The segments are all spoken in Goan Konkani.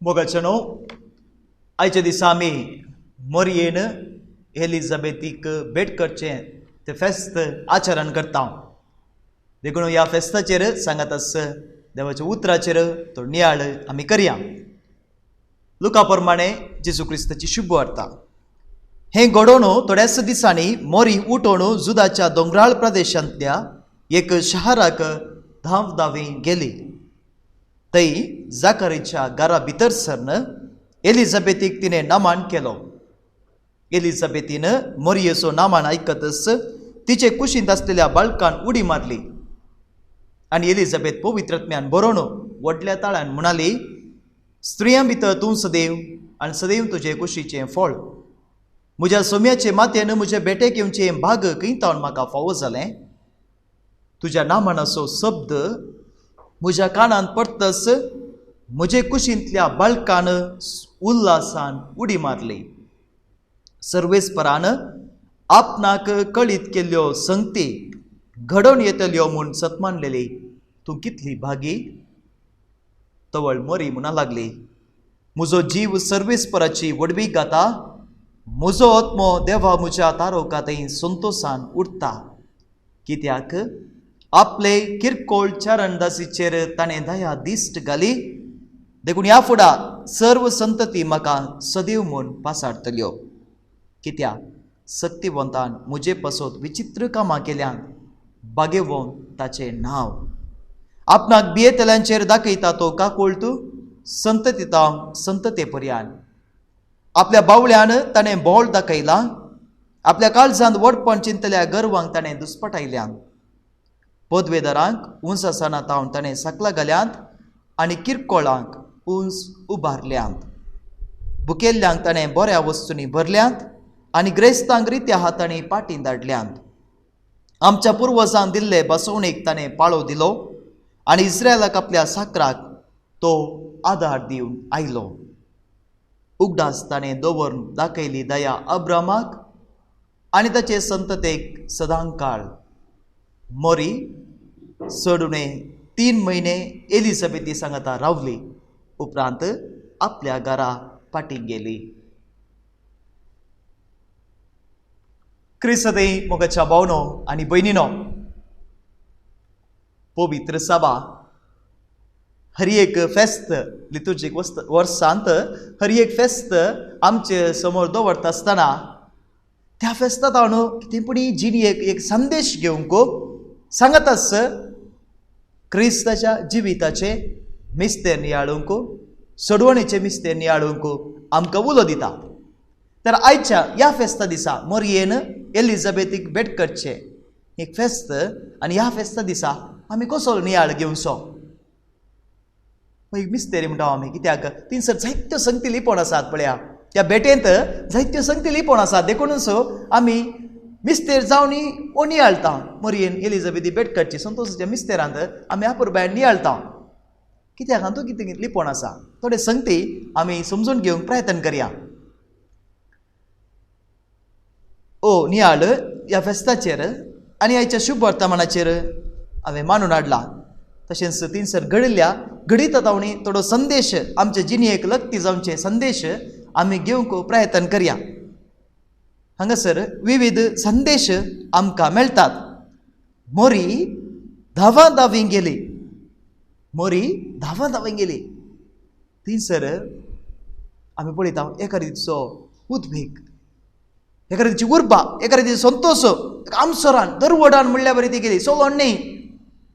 मोगाचेनो आयच्या दिसा आमी मोरयेन एलिझाबेथीक भेट करचें तें फेस्त आचरण करता. देखून ह्या फेस्ताचेर सांगात आस देवाच्या उतराचेर तो नियाळ आमी करया. लुका प्रमाणे जेजू क्रिस्ताची शुभ वार्ता. हें घडोवन थोड्याच दिसांनी मोरी उठोवन जुदाच्या दोंगराळ प्रदेशांतल्या एक शहराक धांव धांवी गेली. थंय जाकारीच्या घरा भितर सरन एलिझाबेथीक तिणें नामान केलो. एलिझाबेथीन मोरयेचो नामान आयकतच तिचे कुशींत आसलेल्या बाळकान उडी मारली आनी एलिझाबेथ पवित्रत्म्यान बरोवन व्हडल्या ताळ्यान म्हणाली, स्त्रियां भितर तूं सदैव आनी सदैव तुजे कुशीचें फळ. म्हज्या सोम्याचे माथ्यान म्हजे भेटेक येवचें भाग खंय तावन म्हाका फावो जालें. तुज्या नामानाचो शब्द म्हज्या कानांत पडतच म्हजे कुशींतल्या बाळकान उल्हासान उडी मारली. सर्वेस्परान आपणाक कळीत केल्ल्यो संगती घडोवन येतल्यो म्हूण सतमानलेली तूं कितली भागी. तवळ मोरी म्हणा लागली, म्हजो जीव सर्वेस्पराची व्हडवीक गाता, म्हजो आत्मो देवा म्हज्या तारोका थंय संतोसान उरता. कित्याक आपले किरकोळ चरणदासीचेर ताणें दया दिश्ट घाली. देखून ह्या फुडा सर्व संतती म्हाका सदैव म्हूण पासाडटल्यो. कित्याक सक्तिवंतान म्हजे पासत विचित्र कामां केल्यान बागेवन ताचें नांव. आपणाक भियेतल्यांचेर दाखयता तो काकुळट संततीतां संतते पर्यान. आपल्या बावळ्यान ताणें बोळ दाखयला, आपल्या काळजांत व्हडपण चिंतल्या गर्वांक ताणें दुस्पटायल्यान. पदवेदारांक उंच आसना तावन ताणें सकला घाल्यांत आनी किरकोळांक उंच उबारल्यांत. भुकेल्ल्यांक ताणें बऱ्या वस्तूंनी भरल्यांत आनी ग्रेस्तांक रित्या हातांनी पाटीं धाडल्यांत. आमच्या पुर्वजांक दिल्ले बसवणेक ताणें पाळो दिलो आनी इस्रायलाक आपल्या साकराक तो आदार दिवन आयलो. उगडास ताणें दवरून दाखयली दया अब्रामाक आनी ताचे संततेक सदांकाळ. मोरी चड उणें 3 म्हयने एलिझाबेथी सांगाता रावली. उपरांत आपल्या घरा फाटीं गेली. क्रिस्तय मोगाच्या भावनो आनी भयणीनो, पवित्र सभा हर एक फेस्त लितुर्जीक वर्सांत हर एक फेस्त आमचे समोर दवरता आसतना त्या फेस्ता ताणू कितें पूण जिणेक एक संदेश घेवंक सांगत आस. क्रिस्ताच्या जिविताचे मिस्तेर नियाळूंक, सोडवणेचे मिस्तेर नियाळूंक आमकां उलो दिता. तर आयच्या ह्या फेस्ता दिसा मोरयेन एलिझाबेथीक भेट करचें एक फेस्त आनी ह्या फेस्ता दिसा आमी कसो नियाळ घेवचो. एक मिस्तेरी म्हणटा आमी, कित्याक थंयसर जायत्यो संगती लिपोवन आसात. पळया त्या भेटेंत जायत्यो संगती लिपोवन आसात. देखूनच आमी मिस्तेर जावन ओ नियाळटा. मोरयेन एलिझाबेथी भेट करची संतोषाच्या मिस्तेरांत आमी आपुरबायन नियाळटा. कित्याक हातूंत कितें लिपोवन आसा थोडे संगती आमी समजून घेवंक प्रयत्न करया. ओ नियाळ ह्या फेस्ताचेर आनी आयच्या शुभ वर्तमानाचेर हांवें मानून हाडला. तशेंच थंयसर घडिल्ल्या घडीत तावणी थोडो संदेश आमचे जिणेक लक्ती जावचे संदेश आमी घेवंक प्रयत्न करया. हांगासर विविध संदेश आमकां मेळटात. मोरी धांवा धांवी गेली, मोरी धांवा धांवी गेली. थंयसर आमी पळयता एका रितीचो उद्वेग, एका रितीची उर्बा, एका रितीचो संतोश, आमसरान दरवडान म्हणल्या बरी ती गेली. सोलोन न्ही,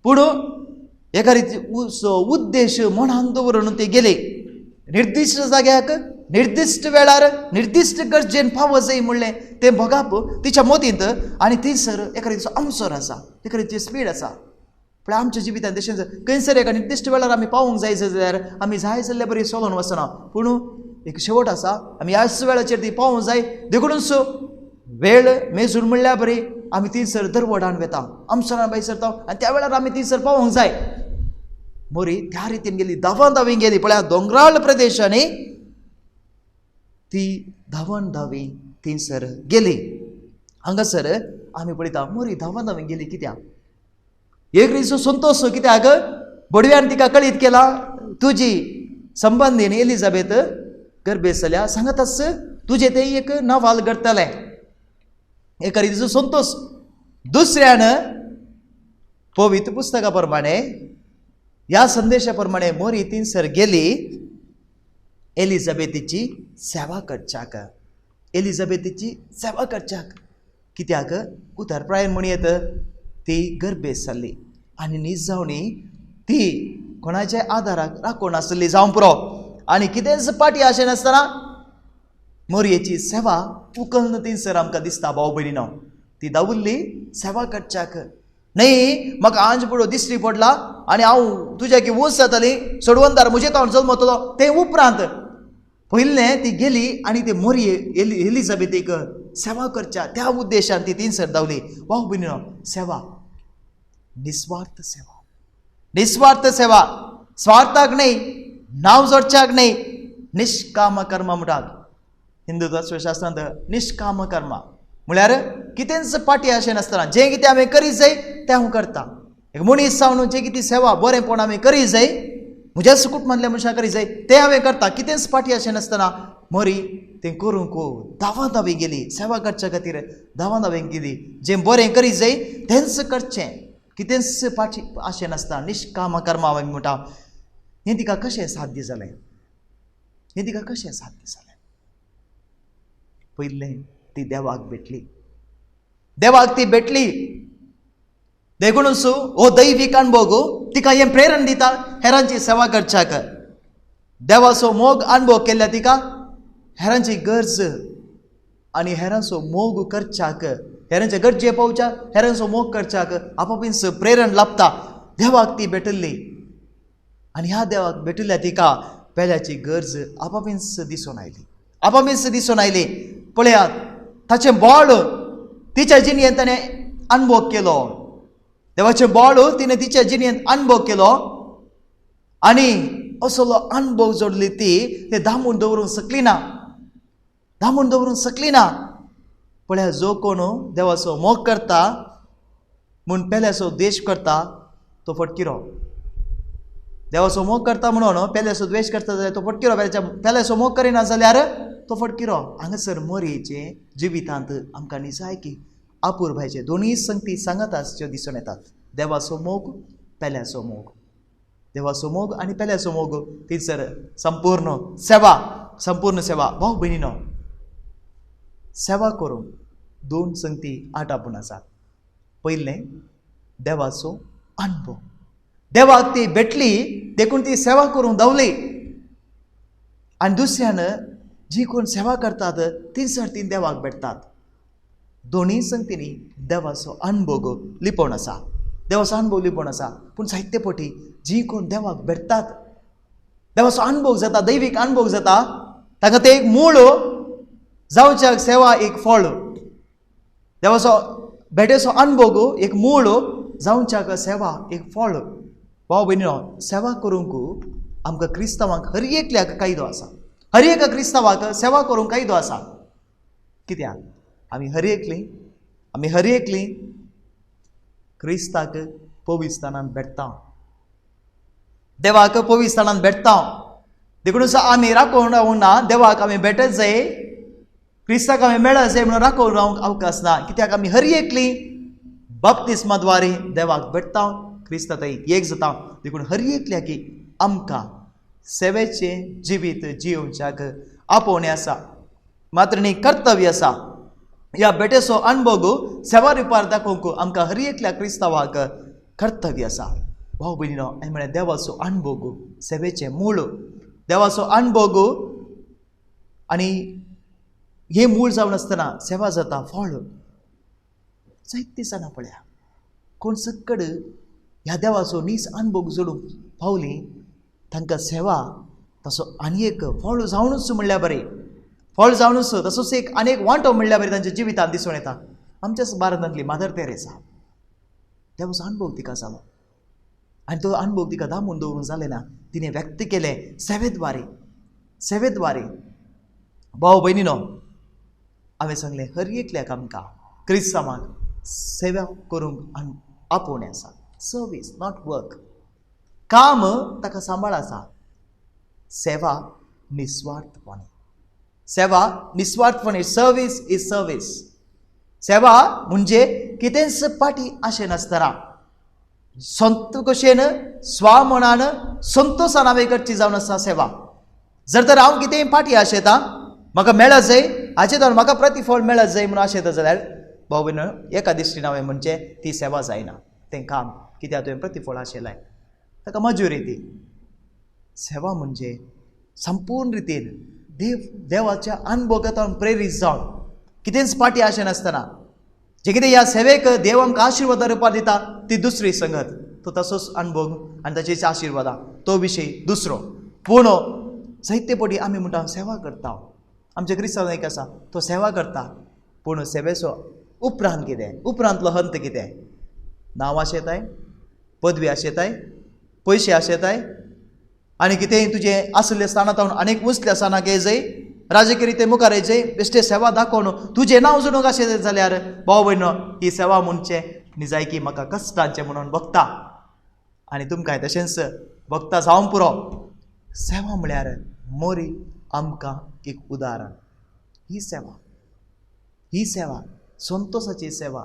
पूण एका रितीचो उद्देश मनान दवरून ते गेले. निर्दिश्ट जाग्याक निर्दिश्ट वेळार निर्दिश्ट गरजेन पावो जाय म्हणलें तें भोगाप तिच्या मतींत. आनी थंयसर एका रितीचो आमसर आसा, एका रितीची स्पीड आसा. पूण आमच्या जिवितांत तशेंच खंयसर एका निर्दिश्ट वेळार आमी पावूंक जाय जाल्यार आमी जाय जाल्ले बरी चलोवन वचना, पूण एक शेवट आसा, आमी ह्याच वेळाचेर ती पावूंक जाय. देखूनच वेळ मेजून म्हणल्या बरी आमी थंयसर दरवडान वेता, आमसरान भायर सरता आनी त्या वेळार आमी थंयसर पावूंक जाय. मोरी त्या रितीन गेली, धांवन धांवी गेली. पळया दोंगराळ प्रदेशांनी ती धांवन धांवी थंयसर गेली. हांगासर आमी पळयता मोरी धांवन धांवी गेली कित्याक? एक रितीचो संतोश कित्याक बडव्यान तिका कळीत केला, तुजी संबंदीन एलिझाबेथ गर्भेस्त जाल्या, सांगताच तुजें तें एक नवाल घडटलें. एका रितीचो संतोश. दुसऱ्यान पवित्र पुस्तका प्रमाणे ह्या संदेशा प्रमाणे मोरी थंयसर गेली एलिझाबेथीची सेवा करच्याक, एलिझाबेथीची सेवा करच्याक. कित्याक उतर प्रायन म्हण येत ती गर्भेस्त जाल्ली आनी निजावणी ती कोणाच्या आदाराक राखून आसली जावं पुरो आनी कितेंच पाटी आशें नासतना मोरयेची सेवा उकलन थंयसर आमकां दिसता. भाव भयणीनो, ती दावुल्ली सेवा करच्याक. न्हय म्हाका आंज पुडो दिश्टी पडला आनी हांव तुज्या की वंस जाताली, सोडवंदार म्हजे तावन जल्मतलो. ते उपरांत पयलें ती गेली आनी ती मोरये एलिझाबेथीक सेवा करच्या त्या उद्देशान ती थंयसर धांवली. भाव भयणीनो, सेवा निस्वार्थ सेवा, निस्वार्थ सेवा, स्वार्थाक न्हय, नांव जोडच्याक न्हय, निष्काम कर्म म्हणटात हिंदू तत्वशास्त्रांत. निष्काम कर्म म्हळ्यार कितेंच पाटी अशें नासतना जें कितें हांवें करीत जाय तें हांव करता. एक मनीस जावन जें कितें सेवा बरेंपण हांवें करीत जाय, म्हज्याच कुटुंबांतल्या मनशां करीत जाय तें हांवें करता, कितेंच पाटी अशें नासतना मोरी तें करूंक धांवा धांवी गेली. सेवा करच्या खातीर धांवा धांवी गेली. जें बरें करीत जाय तेंच करचें, कितेंच पाटी अशें नासता. निष्काम कर्म हांवें म्हणटा. हें तिका कशें साध्य जालें? हें तिका कशें साध्य जालें? पयलें ती देवाक भेटली, देवाक ती भेटली. देखूनच हो दैवीक अणभव तिका हें प्रेरण दिता हेरांची सेवा करच्याक. देवाचो मोग अणभव केल्ल्या तिका हेरांची गरज आनी हेरांचो मोग करच्याक, हेरांचे गरजे पावच्याक, हेरांचो मोग करच्याक आपापींच प्रेरण लाभता. देवाक ती भेटिल्ली आनी ह्या देवाक भेटिल्ल्या तिका पेल्याची गरज आपापींच दिसून आयली, आपापींच दिसून आयली. पळयात ताचें बळ तिच्या जिणेंत ताणें अणभव केलो. देवाचें बळ तिणें तिच्या जिणेंत अणभव केलो आनी असलो अणभव जोडली ती ते दामून दवरूंक शकली ना, दामून दवरूंक शकली ना. पळया जो कोण देवाचो मोग करता म्हूण पेल्याचो द्वेश करता तो फटकिरो. देवाचो मोग करता म्हणून पेल्याचो द्वेश करता जाल्यार तो फटकिरो, पेल्याचो मोग करिना जाल्यार तो फटकिरो. हांगासर मोरयेचे जिवितांत आमकां निजायकी अपुरबायचे दोनूय संगती सांगत आसच्यो दिसून येतात. देवाचो मोग, पेल्याचो मोग, देवाचो मोग आनी पेल्याचो मोग. थंयसर संपूर्ण सेवा, संपूर्ण सेवा. भाव भयणीनो, सेवा करूंक दोन संगती आटापून आसात. पयलें देवाचो अणभव. देवाक ती भेटली देखून ती सेवा करूंक धांवली. आनी दुसऱ्यान जी कोण सेवा करतात थंयसर ती देवाक भेटतात. दोनूय संगतींनी देवाचो अणभव लिपोवन आसा, देवाचो अणभव लिपोवन आसा. पूण साहित्य पटी जी कोण देवाक भेटतात, देवाचो अणभव जाता, दैवीक अणभव जाता, तांकां तें एक मूळ जावच्याक सेवा एक फळ. देवाचो भेटेचो अणभव एक मूळ जावच्याक सेवा एक फळ. भाव भयणीनो, सेवा करूंक आमकां क्रिस्तांवांक हर एकल्याक कायदो आसा, हर एका क्रिस्तांवाक सेवा करूंक कायदो आसा. कित्याक आमी हर एकली, आमी हर एकली क्रिस्ताक पवित्रस्थानांत भेटता, देवाक पवित्रस्थानांत भेटता. देखून आमी राखून रावूंक ना, देवाक आमी भेटत जाय, क्रिस्ताक आमी मेळत जाय म्हणून राखून रावंक अवकाश ना. कित्याक आमी हर एकली बाप्तिस्मा द्वारे देवाक भेटता, क्रिस्ता थंय एक जाता. देखून हर एकल्याक आमकां सेवेचें जिवीत जियोवच्याक आपोवणें आसा, मात्र न्ही कर्तव्य आसा. ह्या भेटेचो अणभव सेवा रुपार दाखोवंक आमकां हर एकल्या क्रिस्तांवाक कर्तव्य आसा. भाव भयणीनो, हांवें म्हळ्यार देवाचो अणभव सेवेचें मूळ, देवाचो अणभव आनी हें मूळ जावन आसतना सेवा जाता फळ. जायते जाणां पळया कोण सक्कड ह्या देवाचो नीस अणभव जोडूंक पावली तांकां सेवा तसो आनी एक फळ जावनूच म्हणल्यार बरें, फळ जावनूच तसोच एक आनी एक वांटो म्हणल्यार बरें तांच्या जिवितांत दिसून येता. आमच्याच भारतांतली मादर तेरेसा, देवाचो अणभव तिका जालो आनी तो अणभव तिका दामून दवरूंक जालें ना, तिणें व्यक्त केलें सेवेद्वारे, सेवेद्वारे. भाव भयणीनो, हांवें सांगलें हर एकल्याक आमकां क्रिस्तांवांक सेवा करूंक आपोवणें आसा. सर्वीस not work, काम ताका सांबाळ आसा, सेवा निस्वार्थपणे, सेवा निस्वार्थपणे, सर्वीस is service. सेवा म्हणजे कितेंच पाटी आशें नासतना संत कशेन स्वामनान संतोशान हांवें करची जावन आसा सेवा. जर तर हांव कितेंय पाटी आशेता म्हाका मेळत जाय, हाचे तर म्हाका प्रतिफळ मेळत जाय म्हणून आशेता जाल्यार भाव भयण एका दिश्टीन हांवें म्हणचें ती सेवा जायना. तें काम कित्याक तुवें प्रतिफळ आशेलाय ताका मजुरी ती. सेवा म्हणजे संपूर्ण रितीन देव देवाच्या अनुभवांत प्रेरीत जावन कितेंच पाटी आशें नासतना जे कितें ह्या सेवेक देव आमकां आशिर्वादा रुपार दिता ती दुसरी संगत, तो तसोच अनुभव आनी ताचेच आशिर्वादां तो विशय दुसरो. पूण जायते पटी आमी म्हणटा सेवा करता, आमच्या क्रिस्तांव एक आसा तो सेवा करता, पूण सेवेचो उपरांत कितें, उपरांतलो हंत कितें, नांव आशेताय, पदवी आशेताय, पयशे आशेताय आनी कितेंय तुजें आसलें स्थानांत आनीक उंचल्या स्थानाक येयजय, राजकीय रिते मुखार येयजय, बेश्टे सेवा दाखोवन तुजें नांव जोडूंक आशें जाल्यार भाव भयण ही सेवा म्हणचें निजायकी म्हाका कश्टांचें म्हणून भोगता आनी तुमकांय तशेंच भोगता जावंक पुरो. सेवा म्हळ्यार मोरी आमकां एक उदाहरण. ही सेवा, ही सेवा संतोशाची सेवा,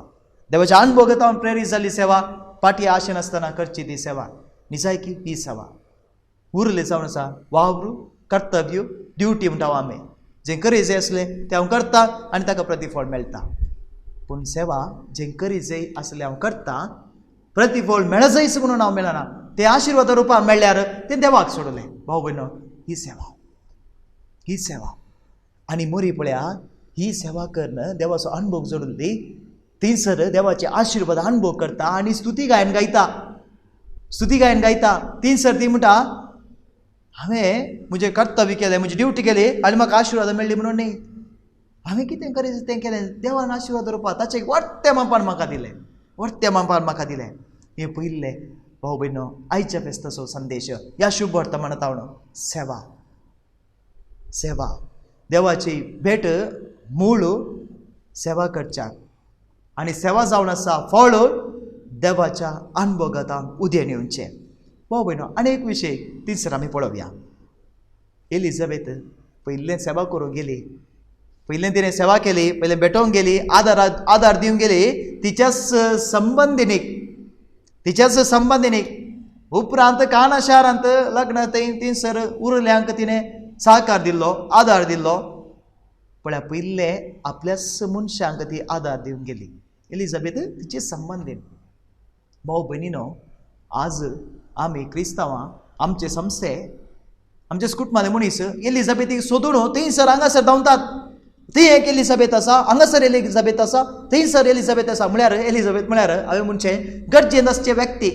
देवाच्या अनुभवांत प्रेरीत जाल्ली सेवा, पाटी आशें नासतना करची ती सेवा निजायकी ही सेवा. उरले जावन आसा वावर, कर्तव्य, ड्युटी म्हणटा आमी, जें करी जाय आसलें तें हांव करता आनी ताका प्रतिफळ मेळटा. पूण सेवा जें करी जाय आसलें हांव करता, प्रतिफळ मेळ जायच म्हणून हांव मेळना, तें आशिर्वादा रुपान मेळ्ळ्यार तें देवाक सोडलें. भाव भयण ही सेवा, ही सेवा. आनी मोरी पळया ही सेवा करून देवाचो अनुभव जोडून दी थंयसर देवाचे आशिर्वाद अनुभव करता आनी स्तुती गायन गायता, स्तुती गायन गायता. थंयसर ती म्हणटा हांवें म्हजें कर्तव्य केलें, म्हजी ड्युटी केली आनी म्हाका आशिर्वाद मेळ्ळी म्हणून न्ही, हांवें कितें करीत तें केलें, देवान आशिर्वाद रुपा ताचें वर्त्या मापान म्हाका दिलें, वर्त्या मापान म्हाका दिलें. हें पयिल्लें भाव भयणो आयच्या फेस्ताचो संदेश ह्या शुभ वर्तमानांत हांव सेवा, सेवा देवाची भेट मूळ सेवा करच्याक आनी सेवा जावन आसा फळ देवाच्या अनुभवांत उदेन येवचें. भाव भयणो आनी एक विशय तिसर आमी पळोवया. एलिझाबेथ पयलें सेवा करूंक गेली, पयलें तिणें सेवा केली, पयलें भेटोवंक गेली, आदार आदार दिवंक गेली तिच्याच संबंदिनीक, तिच्याच संबंदिनीक. उपरांत काना शारांत लग्न थंय थंयसर उरल्यांक तिणें सहकार दिल्लो, आदार दिल्लो. पळया पयलें आपल्याच मनशांक ती आदार दिवंक गेली एलिझाबेथ तिचे संबंदीन. भाव भयणीनो आज आमी क्रिस्तांवां आमचे संस्थे आमचे कुटुंबाले मनीस एलिझाबेथीक सोदून थंयसर हांगासर धांवतात. थंय एक एलिझाबेथ आसा, हांगासर एलिझाबेथ आसा, थंयसर एलिझाबेथ आसा. म्हळ्यार एलिझाबेथ म्हळ्यार हांवें म्हणचें गरजेन आसचे व्यक्ती,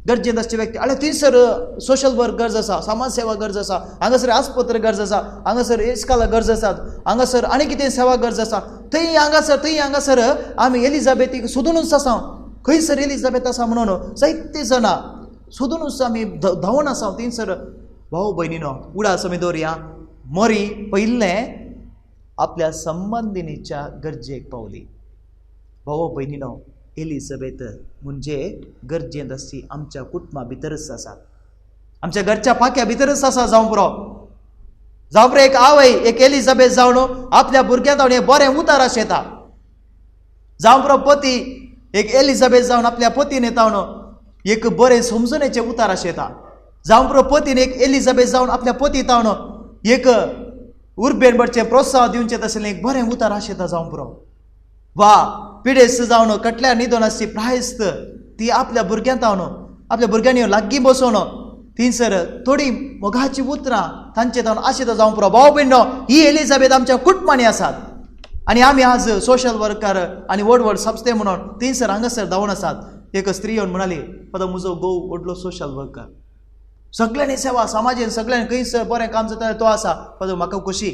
गरजेन आसचे व्यक्ती. आनी थंयसर सोशल वर्क गरज आसा, समाज सेवा गरज आसा, हांगासर आस्पत्र गरज आसा, हांगासर इस्काला गरज आसात, हांगासर आनी कितें सेवा गरज आसा. थंय हांगासर थंय हांगासर आमी एलिझाबेथीक सोदुनूच आसा, खंयसर एलिझाबेथ आसा म्हणून जायते जाणां सोदुनूच आमी धांवून आसा थंयसर. भाव भयणीनो उडास आमी दवरया, मोरी पयलें आपल्या संबंदिनीच्या गरजेक पावली. भाव भयणीनो एलिझाबेथ म्हणजे गरजेंत आसची आमच्या कुटुंबा भितरच आसा, आमच्या घरच्या पाक्या भितरच आसा. जावं पुरो, जावं पुरो एक आवय एक एलिझाबेथ जावन आपल्या भुरग्यांत जावन हें बरें उतार आशेता. जावं पुरो पती एक एलिझाबेथ जावन आपल्या पतीन येतावन एक बरें समजणेचें उतार आशेता. जावं पुरो पतीन एक एलिझाबेथ जावन आपल्या पती तावन एक उर्बेन भरचें प्रोत्साहन दिवचें तसलें एक बरें उतार आशेता. जावं पुरो वा पिडेस्त जावन कटल्या न्हिदोन आसची प्रायस्त ती आपल्या भुरग्यां तावन आपल्या भुरग्यांनी लागीं बसोवन थंयसर थोडी मोगाची उतरां तांचे तावन आशेता. जावं पुरो भाव भयणो ही एलिझाबेथ आमच्या कुटुंबांनी आसात आनी आमी आज सोशल वर्कर आनी व्हड व्हड संस्थे म्हणून थंयसर हांगासर धांवून आसात. एक स्त्री येवन म्हणाली फादर म्हजो घोव व्हडलो सोशल वर्कर, सगळ्यांनी सेवा समाजेन सगळ्यांनी खंयसर बरें काम जाता तो आसा. फादर म्हाका खोशी,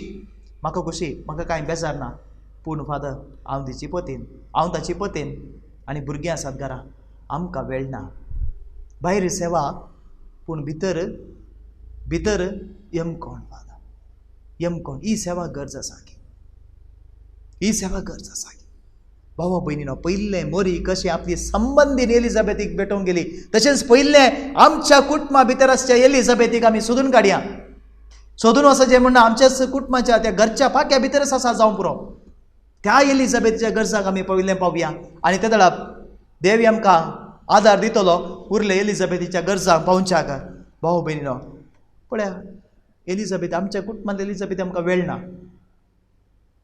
म्हाका खोशी, म्हाका कांय बेजार ना, पूण फादर हांव तिची पतीन, हांव ताची पतीन आनी भुरगीं आसात घरा, आमकां वेळ ना. भायर सेवा पूण भितर भितर यमकोण फादर, यमकोण. ही सेवा गरज आसा की, ही सेवा गरज आसा की. भावा भयणीनो पयलें मोरी कशी आपली संबंदीन एलिझाबेथीक भेटोवंक गेली, तशेंच पयलें आमच्या कुटुंबा भितर आसच्या एलिझाबेथीक आमी सोदून काडया. सोदून वचचें म्हणून आमच्याच कुटुंबाच्या त्या घरच्या पाक्या भितरच आसा जावं पुरो. त्या एलिझाबेथच्या गरजाक आमी पविल्लें पावया आनी ते दळाप देव आमकां आदार दितलो उरले एलिझाबेथीच्या गरजांक पावच्याक. भाव भयणीनो, पळया एलिझाबेथ आमच्या कुटुंबांत एलिझाबेथ आमकां वेळ ना.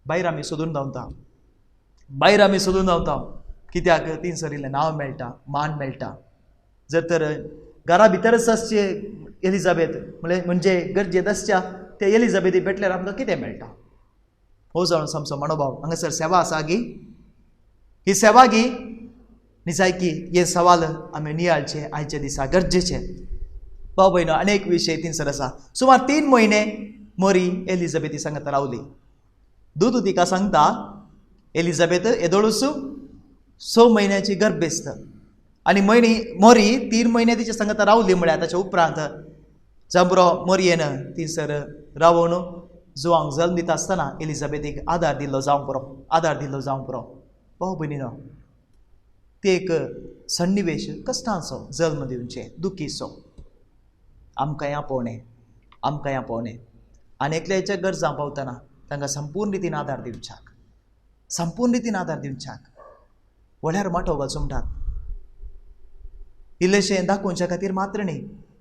भायर आमी सोदून धांवता, भायर आमी सोदून धांवता. कित्याक थंयसर इल्लें नांव मेळटा, मान मेळटा. जर तर घरा भितरच आसचे एलिझाबेथ म्हणजे गरजेंत आसच्या ते एलिझाबेथी भेटल्यार आमकां कितें मेळटा? हो जावन आमचो मनोभाव हांगासर सेवा आसा गी, ही सेवा गी निजायकी हे सवाल आमी नियाळचे आयच्या दिसा गरजेचे. भाव भयणो, अनेक विशय थंयसर आसा. सुमार 3 म्हयने मोरी एलिझाबेथी सांगता रावली. दूत तिका सांगता, एलिझाबेथ येदोळूस 6 म्हयन्याची गर्भेस्त आनी मोरी 3 म्हयने तिच्या सांगता रावली. म्हळ्यार ताच्या उपरांत जांबरो मोरयेन थंयसर रावून जुवांक जल्म दिता आसतना एलिझाबेथीक आदार दिल्लो जावंक पुरो, आदार दिल्लो जावंक पुरो. भाव भयणीनो, ते एक सन्निवेश कश्टांचो, जल्म दिवचे दुखीचो. आमकां आपोवणें, आमकां आपोवणें आनी एकल्याच्या गरजां पावतना तांकां संपूर्ण रितीन आदार दिवच्याक, संपूर्ण रितीन आदार दिवच्याक. व्हडल्यार माटोव घालचो म्हणटात, इल्लेशें दाखोवच्या खातीर मात्र न्ही.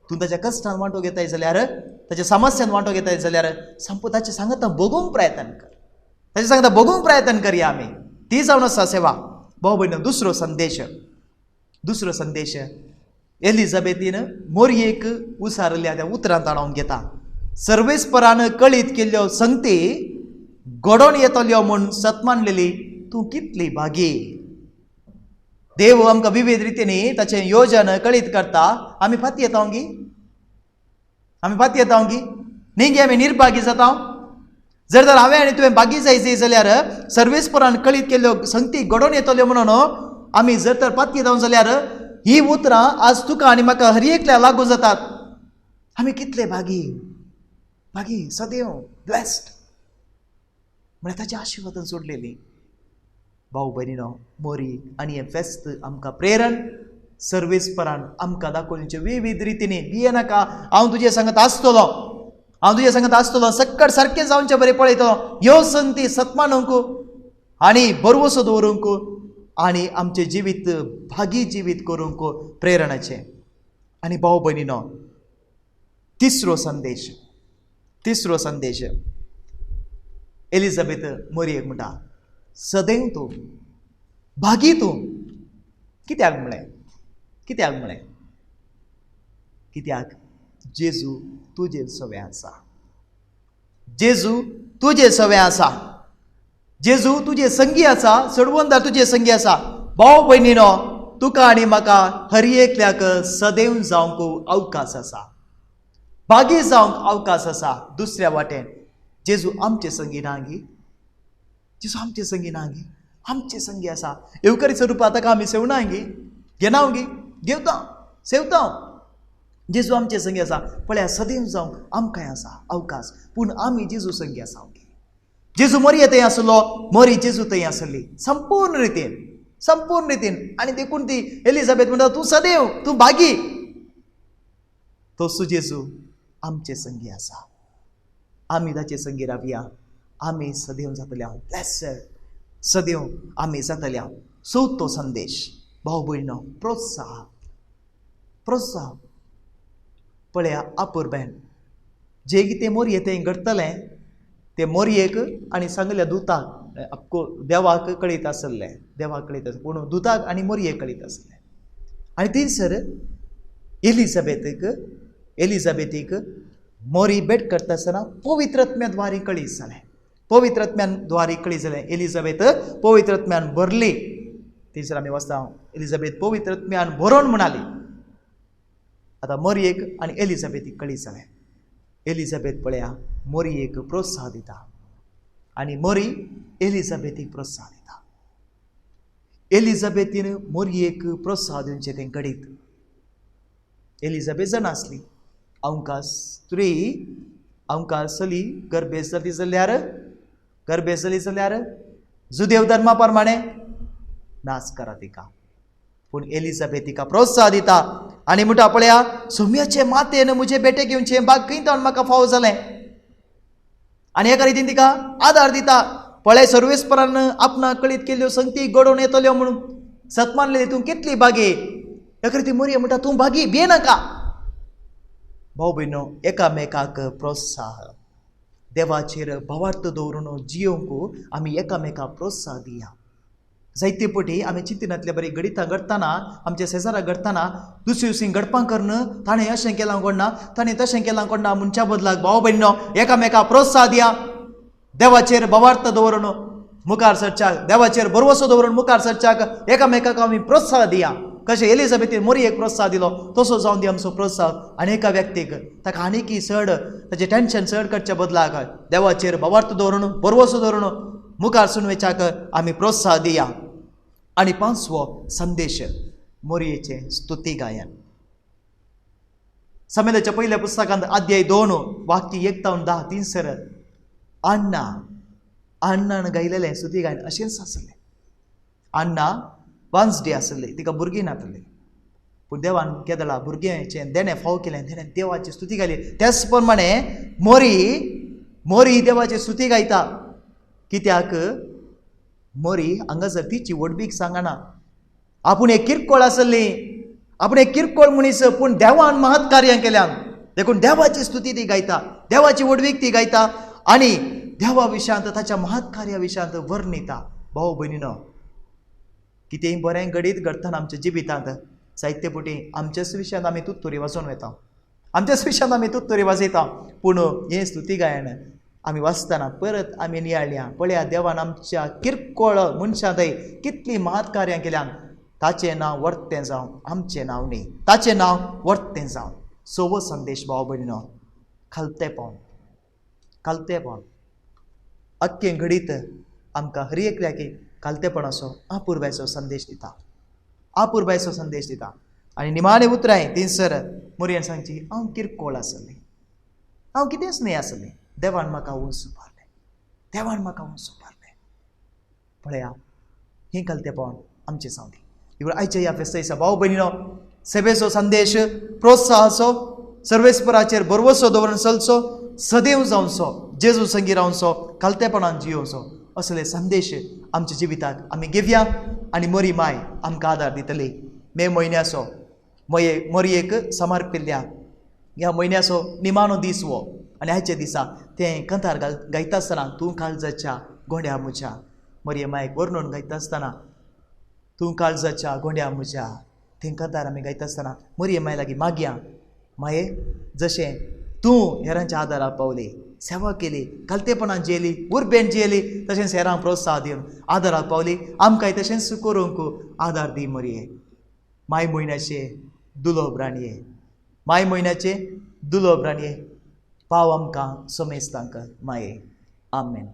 तूं ताच्या कश्टान वांटो घेताय जाल्यार, ताच्या समस्यान वांटो घेताय जाल्यार संप ताचें सांगता भोगूंक प्रयत्न कर, ताचें सांगता भोगूंक प्रयत्न करया आमी. ती जावन आसा सेवा. भाव भयणो, दुसरो संदेश, दुसरो संदेश एलिझाबेथीन मोरयेक उसारल्या त्या उतरांत ताणोवन घेता. सर्वेस्परान कळीत केल्ल्यो संगती घडोवन येतल्यो म्हूण सतमानलेली तूं कितली भागी. देव आमकां विविध रितींनी ताचें योजन कळीत करता. आमी फाती येता गी, आमी फाती येता गी, न्ही गी आमी निर्भागी जाता. जर तर हांवें आनी तुवें भागी जायची जाल्यार सर्वेस्परान कळीत केल्ल्यो संगती घडोवन येतल्यो म्हणून आमी जर तर पाती येता जाल्यार ही उतरां आज तुका आनी म्हाका हर एकल्या लागू जातात. आमी कितले भागी, भागी सदैव ब्लेस्ड म्हळ्यार ताच्या आशिर्वादान सोडलेली. भाव भयणीनो, मोरी आनी हें फेस्त आमकां प्रेरण सर्वेस्परान आमकां दाखोवचे विविध रितींनी. भिये नाका, हांव तुजे सांगत आसतलो, हांव तुजे सांगत आसतलो, सक्कड सारकें जावचें बरें पळयतलो. ह्यो संती सत्मानूंक आनी बरवसो दवरूंक आनी आमचें जिवीत भागी जिवीत करूंक प्रेरणाचें. आनी भाव भयणीनो, तिसरो संदेश, तिसरो संदेश एलिझाबेथ मोरयेक म्हणटा, सदैव तूं भागी तूं. कित्याक म्हळें, कित्याक म्हळें? कित्याक जेजू तुजे सवे आसा, जेजू तुजे सवे आसा, जेजू तुजे संगी आसा, सडवंदार तुजे संगी आसा. भाव भयणीनो, तुका आनी म्हाका हर एकल्याक सदैव जावंक अवकाश आसा, भागी जावंक अवकाश आसा. दुसऱ्या वाटेन जेजू आमचे संगी ना गी, जेजू आमचे संगी ना गी, आमचे संगी आसा. येवकरीच्या रुपांत ताका आमी सेवना गी, घेना गी, घेवता सेवता. जेजू आमचे संगी आसा. पळया सदैव जावंक आमकांय आसा अवकाश, पूण आमी जेजू संगी आसा गी. जेजू मोरये थंय आसलो, मोरी जेजू थंय आसली संपूर्ण रितीन, संपूर्ण रितीन. आनी देखून ती एलिझाबेथ म्हणटा, तूं सदैव, तूं भागी. तसो जेजू आमचे संगी आसा. आमी ताचे संगी रावया, आमी सदैव जातले हांव ब्लेसड, सदैव आमी जातले हांव. चवथो संदेश भाव भयणो, प्रोत्साह, प्रोत्साह. पळया आपुरबेन जे कितें मोरये थंय घडटलें तें मोरयेक आनी सांगल्या दुताक, आपको देवाक कळीत आसलें, देवाक कळीत आसलें, पूण दुताक आनी मोरयेक कळीत आसलें. आनी थंयसर एलिझाबेथीक, एलिझाबेथीक मोरी भेट करता आसतना पवित्र द्वारी कळीत जालें, पवित्र द्वारी कळीत जालें. एलिझाबेथ पवित्र आत्म्यान भरली. थंयसर आमी वाचता एलिझाबेथ पवित्र आत्म्यान भरोन म्हणाली. आतां मोरयेक आनी एलिझाबेथीक कळीत जालें. एलिझाबेथ पळया मोरयेक प्रोत्साह दिता आनी मोरी एलिझाबेथीक प्रोत्साह दिता. एलिझाबेथीन मोरयेक प्रोत्साह दिवचें तें घडीत. एलिझाबेथ जाणा आसली आमकां स्त्री, आमकां चली गर्भेस्त जाली जाल्यार, गर्भेस्त जाली जाल्यार जुदेव धर्मा प्रमाणे नाच करा तिका. पूण एलिझाबेथ तिका प्रोत्साह दिता आनी म्हणटा, पळया सोम्याचे मातेन म्हजे बेटे घेवचें बाग खंय तावन म्हाका फावो जालें. आनी एका रितीन तिका आदार दिता. पळय सर्वेस्परान आपणाक कळीत केल्ल्यो संगती घडोवन येतल्यो म्हणून सतमानले तूं कितली बागी. एका रितीन मोरये म्हणटा तूं बागी भियेनाका. भाव भयणो एकामेकाक प्रोत्साह, देवाचेर भावार्थ दवरून जियोंक आमी एकामेकाक प्रोत्साह दिया. जायते पटी आमी चिंतिनातले बरी घडितां घडटना आमच्या शेजारा घडटना दुसरी दुसरी घडपां करून ताणें अशें केलां कोणना ताणें तशें केलां कोणना म्हणच्या बदलाक भाव भयणो एकामेकाक प्रोत्साह दिया. देवाचेर भावार्थ दवरून मुखार सरच्याक, देवाचेर भरवसो दवरून मुखार सरच्याक एकामेकाक आमी प्रोत्साह दिया. कशें एलिझाबेथीन मोरयेक प्रोत्साह दिलो तसो जावन दी आमचो प्रोत्साह आनी एका व्यक्तीक ताका आनीकय चड ताचें टेंशन चड करच्या बदलाक देवाचेर भावार्थ दवरून भरवसो दवरून मुखार सून वयच्याक आमी प्रोत्साह दिया. आनी पांचवो संदेश मोरयेचें स्तुती गायन. समेलाच्या पयल्या पुस्तकांत अध्याय 2 वाक्य 1 ते 10 तीनसर अण्णा अण्णान गायलेलें स्तुती गायन अशेंच आसलें. अण्णा वांजडी आसली, तिका भुरगीं नातली, पूण देवान केदळा भुरग्यांचें देणें फाव केलें, तेणें देवाची स्तुती गायली. त्याच प्रमाणे मोरी मोरी देवाची स्तुती गायता. कित्याक मोरी हांगासर तिची व्हडबीक सांगना. आपूण एक किरकोळ आसली, आपूण एक किरकोळ मनीस, पूण देवान महत् कार्यां केल्यान देखून देवाची स्तुती ती गायता, देवाची व्हडवीक ती गायता आनी देवा विशयांत ताच्या महत् कार्या विशयांत वर्णिता. भाव भयणीनो, कितेंय बरें घडीत घडटना आमच्या जिवितांत जायते पटी आमच्याच विशयांत आमी तुत्तुरी वाजोवन वता, आमच्याच विशयांत आमी तुत्तुरी वाजयता, पूण हें स्तुती गायन आमी वाचतना परत आमी नियाळया, पळया देवान आमच्या किरकोळ मनशांतय कितलीं महत् कार्यां केल्यान. ताचें नांव वर्तें जावं, आमचें नांव न्ही, ताचें नांव वर्तें जावं. सवो संदेश भाव भयणीनो, खालतेपण खालतेपण अख्खें घडीत आमकां हर एकल्याक खालतेपणाचो आपुरबायचो संदेश दिता, आपुरबायचो संदेश दिता. आनी निमाणें उतरां थंयसर मोरयेन सांगची, हांव किरकोळ आसलें, हांव कितेंच न्हय आसलें, देवान म्हाका उंच उबारलें, देवान म्हाका उंच उबारलें. पळया हें खालतेपण आमचें जावं दी. देखून आयच्या ह्या फेस्ता दिसा भाव भयणीनो सेवेचो संदेश प्रोत्साहाचो, सर्वेस्पराचेर भरवसो दवरून चलचो, सदैव जावचो, जेजू संगी रावचो, खालतेपणान जियोवचो, असले संदेश आमच्या जिविताक आमी घेवया आनी मोरी माय आमकां आदार दितली. मे म्हयन्याचो मोरयेक समर्पिल्ल्या ह्या म्हयन्याचो निमाणो दीस हो आनी आयच्या दिसा तें कंतार गायता आसतना तूं काळजाच्या गोंड्या म्हज्या मोरये मायक वर्णून गायता आसतना तूं काळजाच्या गोंड्या म्हज्या तें कंतार आमी गायता आसतना मोरये माय लागीं मागया, माये जशें तूं हेरांच्या आदाराक पावली, सेवा केली, खालतेपणान जियेली, उर्बेन जियेली, तशेंच हेरांक प्रोत्साह दिवन आदाराक पावली, आमकांय तशेंच करूंक आदार दी मोरये. माय म्हयन्याचे दुलोब राणये, माय म्हयन्याचे दुलोब राणये, पाव आमकां समेस्तांक माये. आमेन.